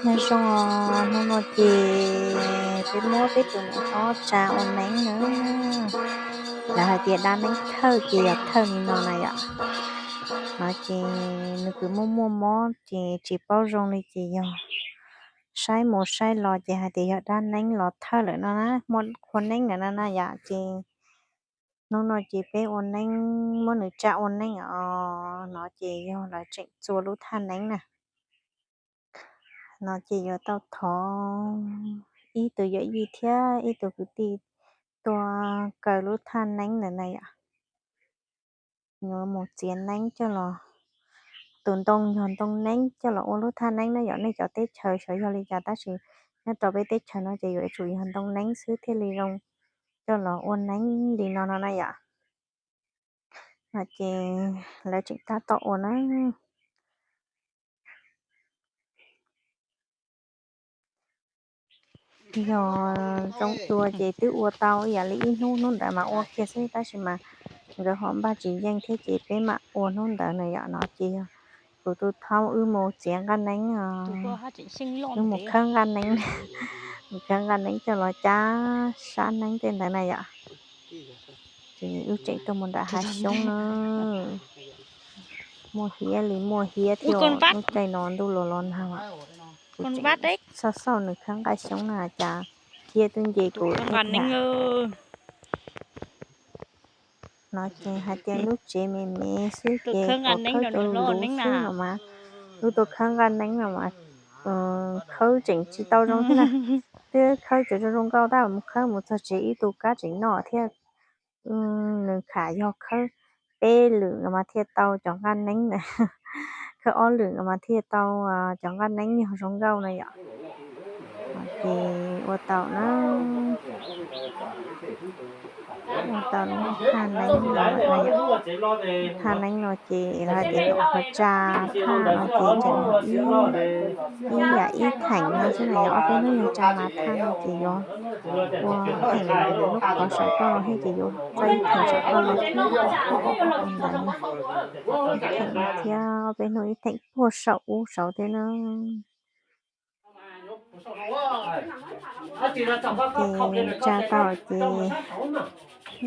Nyob zoo, hnub no ces peb muab peb tus niam hlob tsa ua neeb na. Lawv hais tias dab neeb thawj ces yog thawj li no na yom. No ces nws kuj muaj muaj mob ces tsis paub zoo li ces yog saib mus saib los ces hais tias yog dab neeb los thawj lawm no na, muaj qhua neeb lawm no na yom. Ces hnub no ces peb ua neeb, muab nws tsa ua neeb os. No ces yog lawv tseem txua lub thaj neeb na. No ces yuav tau thov ib tug yawm yij thiab ib tug kwv tij tuaj kaw lub thaj neeb ntawm na yom. Yuav mus txiav neeb coj los, tus ntoo yog ntoo neeb coj los ua lub thaj neeb na yom. Nej cov teb chaws xyov yog li cas tab sis nyob rau peb teb chaws no ces yuav tsum yog ntoo neeb xwb thiaj li zoo coj los ua neeb li no no na yom. No ces lawv tseem tab tom ua na. Yog zoo dua ces twb ua tau ib yam li ib hnub hnub ntawd mas ua kiag xwb tab sis mas nkawd ho npaj tsis yeej thiab ces peb mam ua hnub ntawd na yom. No ces yog kuv tus thaub wb mus txiav nqaj neeb, wb mus khawb nqaj neeb, mus khawb nqaj neeb coj los cab sab neeb tej ntawd na yom. Ces wb tseem tuaj mus nram hav xyoob na. Muaj hiab li muaj hiab thiab, lub caij no ntuj los los nag. Kuv tseem xauj xauj nws khawb nqaj xyoob na cas hiab twb nce kuv. No ces hais tias lub tsev me me xwb ces kuv khawb rau luv xwb no mas, wb tuaj khawb nqaj neeb no mas khawb tseem tsis tau zoo thiab na. Twb khawb tseem zoo zoo nkauj tab mus khawb mus txog tsev ib tug kab tseem noj thiab. Nws kham yog khawb peb lwm no mas thiaj tau cov nqaj neeb na, khawb ob lwm no mas thiaj tau cov nqaj neeb yog zoo nkauj na yom. Ces ua tau na, ua tau thaj neeb no, thaj neeb no ces lawv hais tias qhov tsa thaj no ces tseem ib, ib yam ib theem no xwb na yom. Ob peb hnub yog tsa mas thaj no ces yuav ua theem lub qhov saum toj no thiab ces yuav tsa ib theem saum toj no thiab. Ntawd na, ib theem no thiab ob peb hnub ib theem puag saum ub saud thiab na. Ces tsa tau ces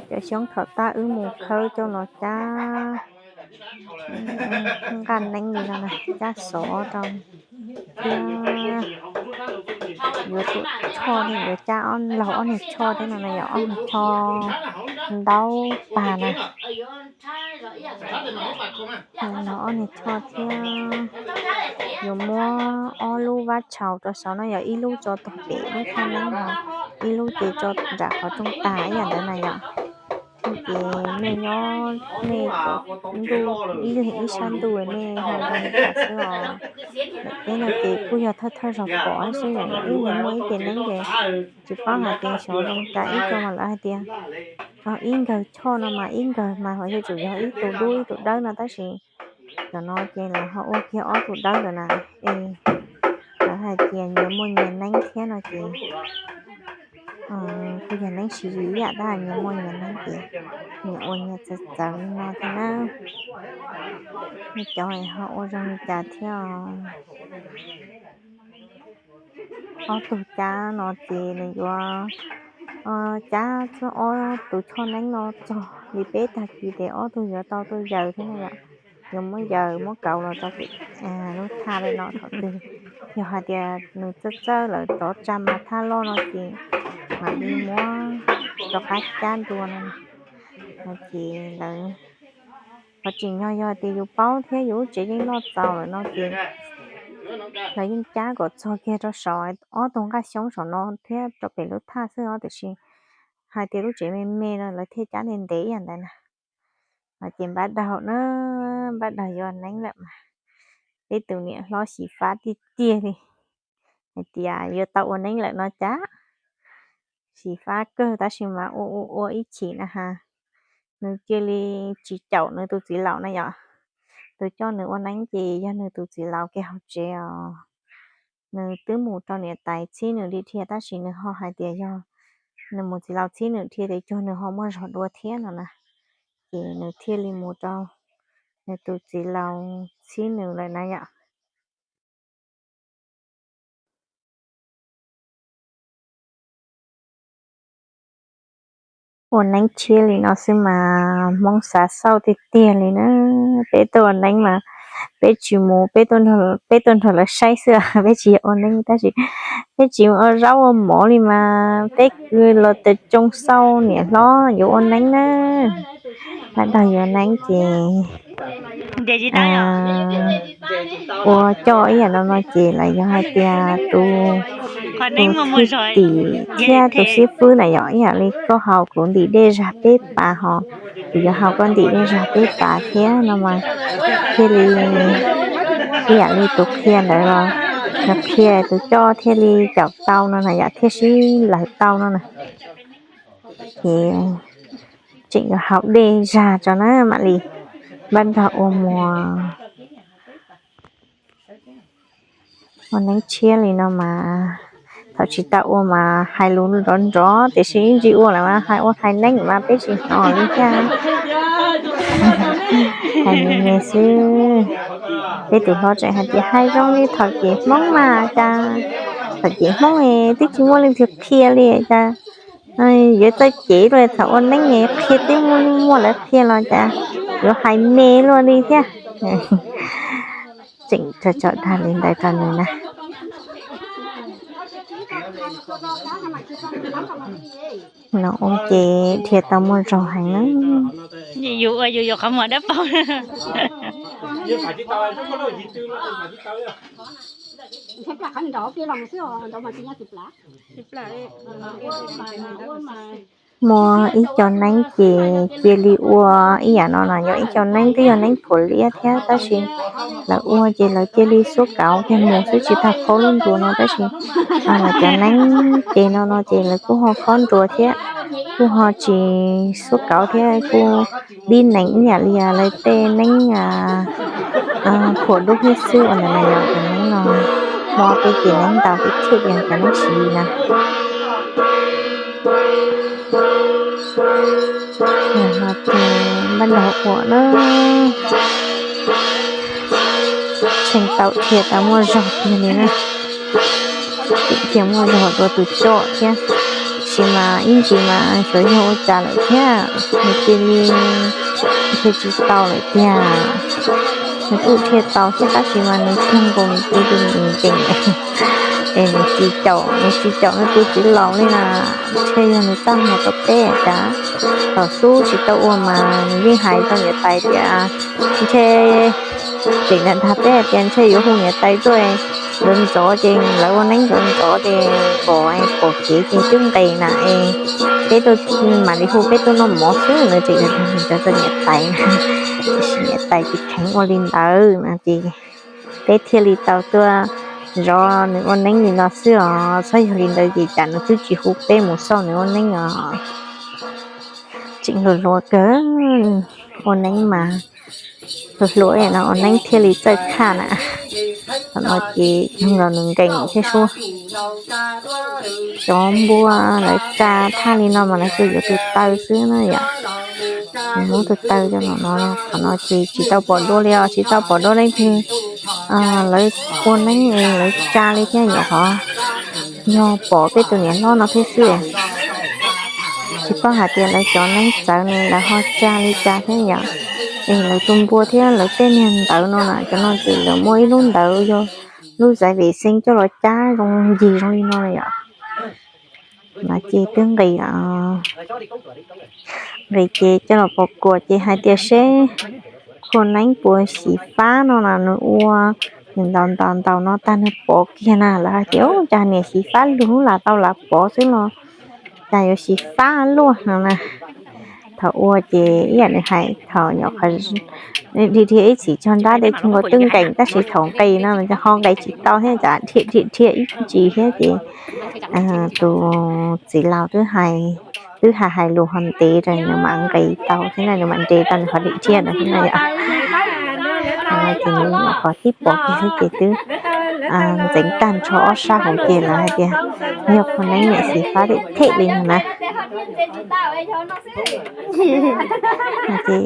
cov xyoob thaum tab wb mus khawb coj los cab nqaj neeb li no na, cab xov rau thiab yuav tsum choj thiab, yuav cab ob laug ob niag choj thiab no na yom, ob niag choj ntaub pag na. Laug ob niag choj thiab yuav muab ob lub vab tshaus rau saud no yom, ib lub tso tog pem lub thaj neeb no, ib lub ces tso nram qhov rooj tag ib yam ntawd na yom. Ces nej nyob nej kom ntuj ib leeg ib sab ntuj nej ho zoo li cas xwb os. Peb no ces kuj yog thawj thawj zaug pom xwb yom, ib leeg muaj ib ce neeb ces tsis paub hais tias xyov zoo cas ib co mas lawv hais tias ib nkawg choj no mas ib nkawg mas ho yuav tsum yog ib tug dub ib tug dawb no tab sis cov no ces lawv ho ua kiag ob tug dawb lawm na. Es lawv hais tias nyias muaj nyias neeb thiab no ces kuj yog neeb siv ib yam tab nyias muaj nyias neeb ces nyias ua nyias txawv txawv li no thiab na. Nej cov ho ua zoo li cas thiab os. Ob tug cab no ces nws yuav cab ob tug choj neeb no txog li peb tag kis ces ob tug yuav tau tuaj yaws thiab na yom. Yuav muab yaws muab kauv los rau pem lub thaj li no thaum twg yog hais tias nws txawj txawj lawm rov tsa mas thaj loj no ces mam li muab rov qab cab ntua no. No ces lawv qhov tseem nyog yog tias yus paub thiab yus lub tsev yeej loj txaus lawm no ces lawv yeej cab kom txog kiag rau saum ob tug nqaj xyoob saum no thiab rau pem lub thaj xwb os, tiam sis hais tias lub tsev me me no lawv thiaj cab ntev ntev ib yam ntawd na. No ces npab daug na, npab daug yuav neeb lawm mas peb tus niam hlob xyiv fab tiag tiag li, hais tias yuav tau ua neeb lawm no cas xyiv fab kawg tab sis mas ua ua ua ib chim na has, nws cia li tsis caum nws tus txiv laus na yom. Tus coj nws ua neeb ces yog nws tus txiv laus kiag hauv tsev os. Nws twb mus rau niam tais txhib nws li dhia tab sis nws ho hais tias yog nws mus txiv laus txhib nws dhia ces cuag nws ho muaj zog dua thiab no na. Ces nws thiaj li mus rau nws tus txiv laus txhib nws lawm na yom. Ua neeb tshiab li no xwb mas Hmoob xav xauj tiag tiag li na. Peb tuaj ua neeb mas peb tsis mus, peb tuaj nrog lawv saib xwb, peb tsis yog ua neeb tab sis peb tsis mus ua zaub ua mov li mas peb los tes tsoo xauj niam hlob yuav ua neeb na. Lawv dag yuav neeb ces ua coj ib yam no no ces lawv yog hais tias tus tim thiab tus xib fwb na yom, ib yam li koj haus kuv ntim dej zag peb pas ho kuv yuav haus koj ntim dej zag peb pas thiab no mas thiaj li ib yam li tus qhia ntawd los yog qhia tus coj thiaj li caum tau no na yom, thiaj sib laws tau no na. Ces tseem yuav haus dej zag tso na mam li npaj nrog ua muag. Ua neeb tshiab li no mas thaum tsis tau ua mas hais lus nrov nrov tiam sis ib ntsis ua lawm mas hais ua hais neeb mas peb tsis hnov li thiab. Hais me me xwb. Peb tus hlob tseem hais tias hais zoo li thaum cem Hmoob mas cas, thaum cem Hmoob twb tsis muaj leej twg qhia li cas, yuav txawj cem luaj, thaum ua neeb qhia twb muaj, muaj lawv qhia los cas yuav hais me luaj li thiab. Tseem tso tso dag li ntawd rau nws na. No ua ces dhia tau muaj zog heev na. Yus ua yus yuav qhov muag dawb paug. Muaj ib co neeb ces cia li ua ib yam no no, yog ib co neeb twb yog neeb phuam liab thiab tab sis lawv ua ces lawv cia li xuab kauv kiag mus xwb tsis tag khob lub nruas no tab sis cov neeb ces no no ces lawv kuj ho khob nruas thiab, kuj ho tsis xuab kauv thiab kuj dib nees ib yam li lawv tej neeb phuam dub thiab xwb ua ntawd na yom. Cov neeb no hmo peb ces neeb ntau peb thiaj li cov neeb siv na. Npaj nrog ua na, tseem tau dhia tau muaj zog tiag li na. Dhia muaj zog dua tus coj thiab, tab sis mas ib ntsis mas xyov yog ua cas lawm thiab, nws cia li dhia tsis tau lawm tiag. Nws kuj dhia tau thiab tab sis mas nws kheej nkaus nws cia li nws nkees, es nws tsis caum, nws tsis caum nws tus txiv laus li na. Ntshe yog nws txaj muag tau peb cas, thaum xub tsis tau ua mas nws yeej hais rau niam tais tias ntshe tseem ntag peb tias ntshe yuav hu niam tais tuaj, nkawd ntxov ces lawv ua neeb nkawd ntxov ces pom, pom kev ces twb nqis na es peb tuaj mam li hu peb tuaj noj mov xwb no ces nws cov rau niam tais na. Tab sis niam tais tsis kheev ua li ntawd no ces peb thiaj li tau tuaj zov nws ua neeb li no xwb os. Txhob yog li ntawd ces cas nws twb tsis hu peb mus xauj nws ua neeb os. Tseem hluas hluas kawg, ua neeb mas hluas hluas no ua neeb thiaj li txawj tshaj na. Thaum no ces yog nkaus nws nkees thiab sub. Cov npua lawv tsa thaj li no mas lawv kuj yuav tus taw xwb na yom. Muab tus taw coj los no, qhov no ces tsis tau pom dua li os, tsis tau pom dua leej twg lawv ua neeb lawv tsa li thiab yom. Qhov yog pom peb tus niam hlob no thiab xwb. Tsis paub hais tias lawv cov neeb txawv ne lawv ho tsa li cas thiab yom. Es lawv tus npua thiab lawv tej niag ntawv no na, cov no ces lawv muaj ib lub ntawv yog lub xaiv vem xeeb coj los cab zoo ncig zoo li no na yom. No ces twb nqis, nqis ces coj los pov kuas ces hais tias seb khua neeb puas xyiv fab no na, nws ua nws ntaus ntaus ntaus no tag nws pov kiag na, lawv hais tias ua cas niam xyiv fab lug lub las tau lav pov xwb los cas yuav xyiv fab luaj no na. Thaum ua ces ib yam nws hais thaum nyuam qhuav dhia dhia ib txhis tso nrab dej tug nkaus twb nqis tab sis thaum nqis no ho nqis tsis tau thiab, cas dhia dhia dhia ib ntsis thiab ces tus txiv laus twb hais, twb hais hais lus ho ntev rau nws mam nqis tau thiab na, nws mam nres tau nws qhov dim thiab no thiab na yom. Ces nws nyuam qhuav tib pov kiag xwb ces twb ntxeev tag nrho ob sab hauv ces lawv hais tias yog khua neeb niam xyiv fab them them li no na. Ces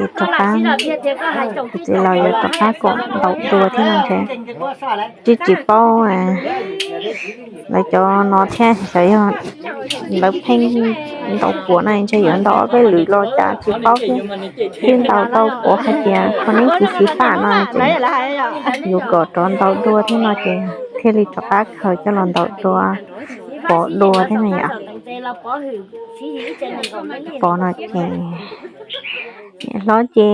rov qab, txiv laus yuav rov qab kom ntaus dua thiab no ntshe. Twb tsis paub lawv cov no thiab, xyov yog lawv pheej ntaus kuam no ntshe yuav ntaus ob peb lwm los cas tsis paub thiab. Twb ntaus tau pov hais tias kho neeb txiv xyiv faj no ces yuav kom rov ntaus dua thiab no ces thiaj li rov qab khaws coj los ntaus dua, pov dua thiab no yom. Pov no ces niam hlob ces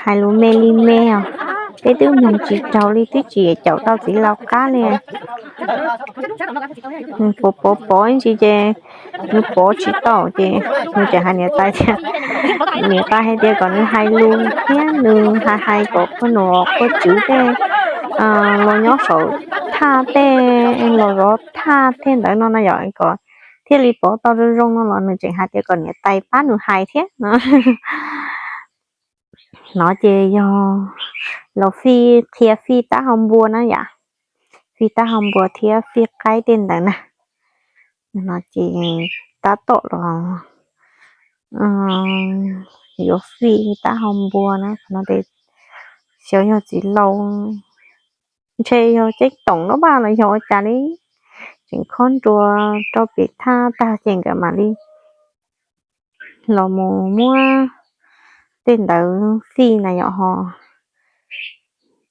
hais lus me li me os, peb twb mloog tsis raug li, twb tsis caum tau txiv laus qab li. Pov pov pov ib ntsis ces nws pov tsis tau ces nws tseem hais niam tais tias, niam tais hais tias kom nws hais lus thiab nws hais hais kom pog nus pog tswv tej los nyob saum thaj tej los zov thaj tej ntawd no na yom, kom thiaj li pov tau zoo zoo no los nws tseem hais tias kom niam tais pab nws hais thiab no. No ces yog los fij, qhia fij taub hau npua na yom, fij taub hau npua thiab fij qaib tej ntawd na. No ces tab tom los yuav fij taub hau npua na, no ces xyov yog txiv laus ntshe yog ceeb toom los mas los yog ua cas li, tseem khob nrua rau pem thaj tag ces nkawd mam li los mus muab tej ntawd fij na yom ho.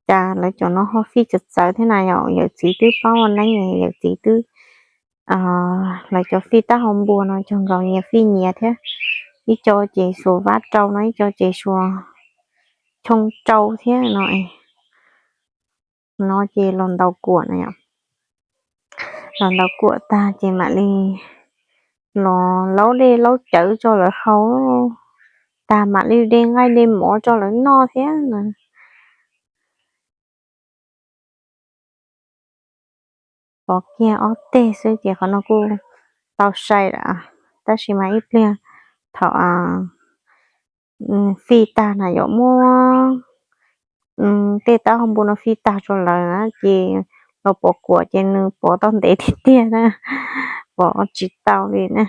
Cas lawv cov no ho fij txawv txawv thiab na yom, yawm txiv twb paub neeb, yawm txiv twb, lawv cov fij taub hau npua no cog nkaus nyias fij nyias thiab. Ib co ces xuas vab rau no, ib co ces xuas choo rau thiab no. No ces los ntaus kuam na yom, los ntaus kuam tag ces mam li los laub dej laub cawv tso lawv haus, tag mam li de nqaij de mov tso lawv noj thiab na. Pov kiag ob teg xwb ces qhov no kuj tau sai lawm, tab sis mas ib pliag thaum fij tag na yom, muab tej taub hau npua no fij tag rau lawm na ces los pov kuam ces nws pov tau ntev tiag tiag na, pov tsis tau li na.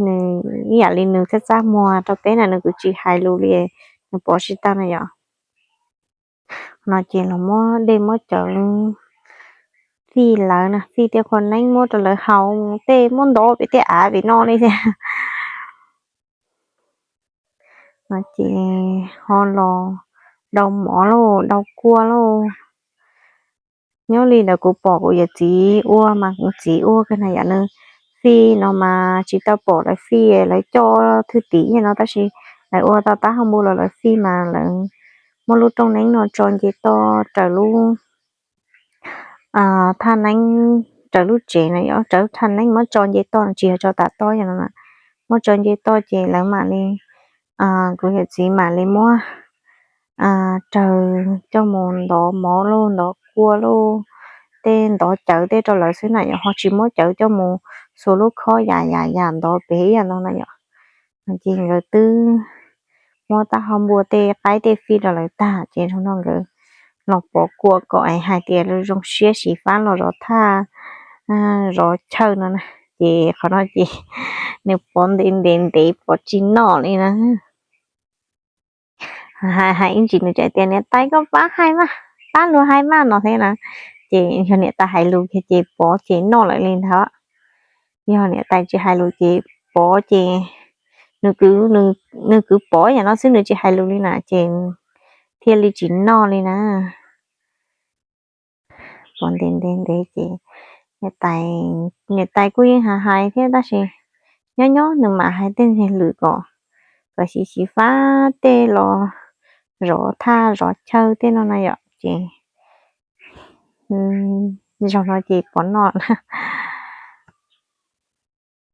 Nws ib yam li nws txaj txaj muag rau peb na, nws kuj tsis hais lus li, nws pov tsis tau na yom. No ces los muab dej muab cawv fij lawv na, fij tej qho neeb muab rau lawv haus, tej muab ntov pem tej av pem no li thiab. No ces ho los dau mov lauj, dau kua lauj. Nyob li ntawd kuv pom kuv yawm txiv ua mas kuv txiv ua kawg na yom, nws fij no mas tsis tau pom lawv fij, lawv coj thwj tim no tab sis lawv ua tau taub hau npua los lawv fij mas lawv muab lub rooj neeb no tso nce toj raws lub thaj neeb, raws lub tsev na yom, raws lub thaj neeb muab tso nce toj, tsis yog tso tam toj yom no, muab tso nce toj ces lawv mam li, kuv yawm txiv mam li muab raws coj mus ntov mov lauj, ntov kua lauj, tej ntov cawv tej rau lawv xwb na yom, ho tsis muab cawv coj mus xuas lub khob yam yam yam ntov pem ib yam no na yom. Ces nkawd twb muab taub hau npua tej qaib tej fij rau lawv tag ces zaum no nkawd los pov kuam kom hais tias lawv zoo siab xyiv fab los zov thaj zov chaw no na. Ces qhov no ces nws pov ntev ntev ntev pov tsis noj li na. Hais hais ib ntsis nws tseem tias niam tais koj pab hais mas, pab luag hais mas no thiab na. Ces yog niam tais hais lus kiag ces pov ces noj lawm li ntawd. Yog niam tais tsis hais lus ces pov ces nws kwv, nws kwv pov yam no xwb, nws tsis hais lus li na ces thiaj li tsis noj li na. Pov ntev ntev ntev ces niam tais, niam tais kuj yeej hais hais thiab tab sis nyob nyob nws mam hais tej ntseeg lwm kom, kom xyiv xyiv fab tej los zov thaj zov chaw tej no na yom ces zaum no ces pov noj na.